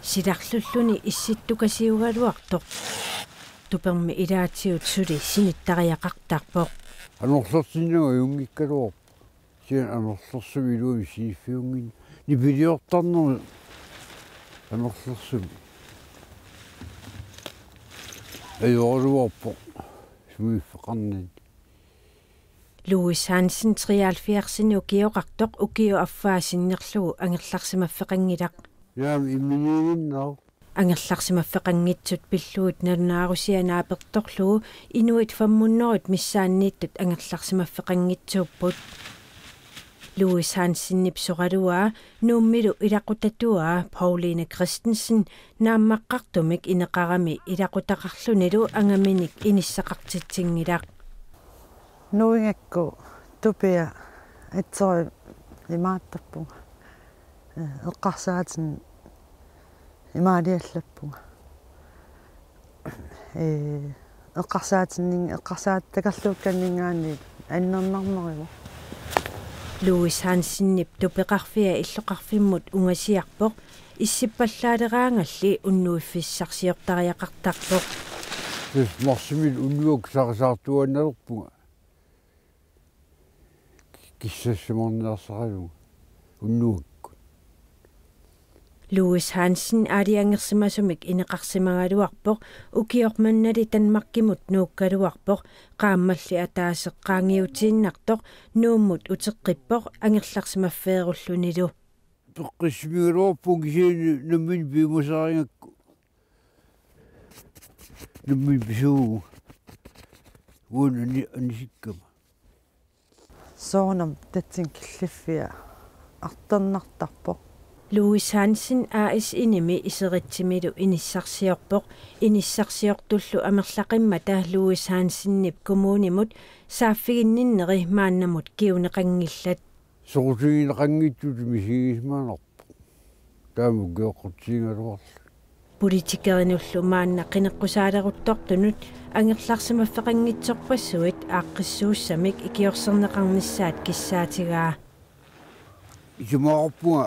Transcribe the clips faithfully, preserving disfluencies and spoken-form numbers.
Silarlulluni issittukasiugaluartoq tupermi ilaatigut suli sinittariaqartarpoq. Anorlersinnanga ajunngikkaluarpoq. Kisianni anorlersumik iluamik siniffiunnginnama. Nipiliortarnermik anorlersumik. Ajoraluarpoq sumiiffeqarnani. Louis Hansen treoghalvfjerdsini ukioqartoq ukiup affaa sinnerlugu angerlarsimaffeqanngilaq. Naamik, imminiiginnaruk. Angerlarsimaffeqanngitsut pillugit nalunaarusiaq naapertorlugu inuit femhundredet missaanniittut angerlarsimaffeqanngitsuupput. Louis Hansenip soraluaa Nuummilu ilaqutatuaa Pauline Christensen naammaqqartumik ineqarami ilaqutaqarlunilu angaminik inissaqartitsinngilaq. Nuigakku tupia atsorujuk imaattarpunga. Eqqarsaatinnik imaaliallappunga. Ee, eqqarsaatinnik eqqarsaat takorluukkanninngaanniit annernarneruvoq. Louis Hansenip tupeqarfia illoqarfimmut ungasiarpoq, issippallaaleraangalli unnuiffissarsiortariaqartarpoq. Tassa marsimilu unnuakkut saqisaartuaannalerpunga. Kissassimarniarsaralunga unnuakkut. Louis Hansen aalajangersimasumik ineqarsimagaluarpoq, ukioq mannali Danmarkimut nuukkaluarpoq, qaammalli ataaseq qaangiutiinnartoq Nuummut uteqqippoq angerlarsimaffeerullunilu. Peqqissimigaluarpunga kisianni nammineq piumasarigakku. Nammineq pisuuvugut. Uani ani-, anisikkama. Soorunami tatsini killiffia artornartarpoq. Louis Hansen A S-inimi Iseritsimilu inissarsiorpoq. Inissarsiortullu amerlaqimmata Louis Hansenip kommunimut saaffiginninneri maannamut kiuneqanngillat. Soqutigineqanngitsutut misigisimanerpoq. Taama ukioqqutigigaluarluni. Politikerinullu maanna qineqqusaaleruttortunut angerlarsimaffeqanngitsorpassuit aaqqissuussamik ikiorserneqarnissaat kissaatigaa. Isumaqarpunga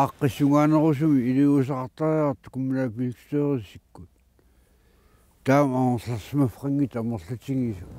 aaqqissungaanerusumik iliuuseqartariaqartoq kommunalbestyrelsikkut. Taama angerlarsimaffeqanngitsut amerlatigisut.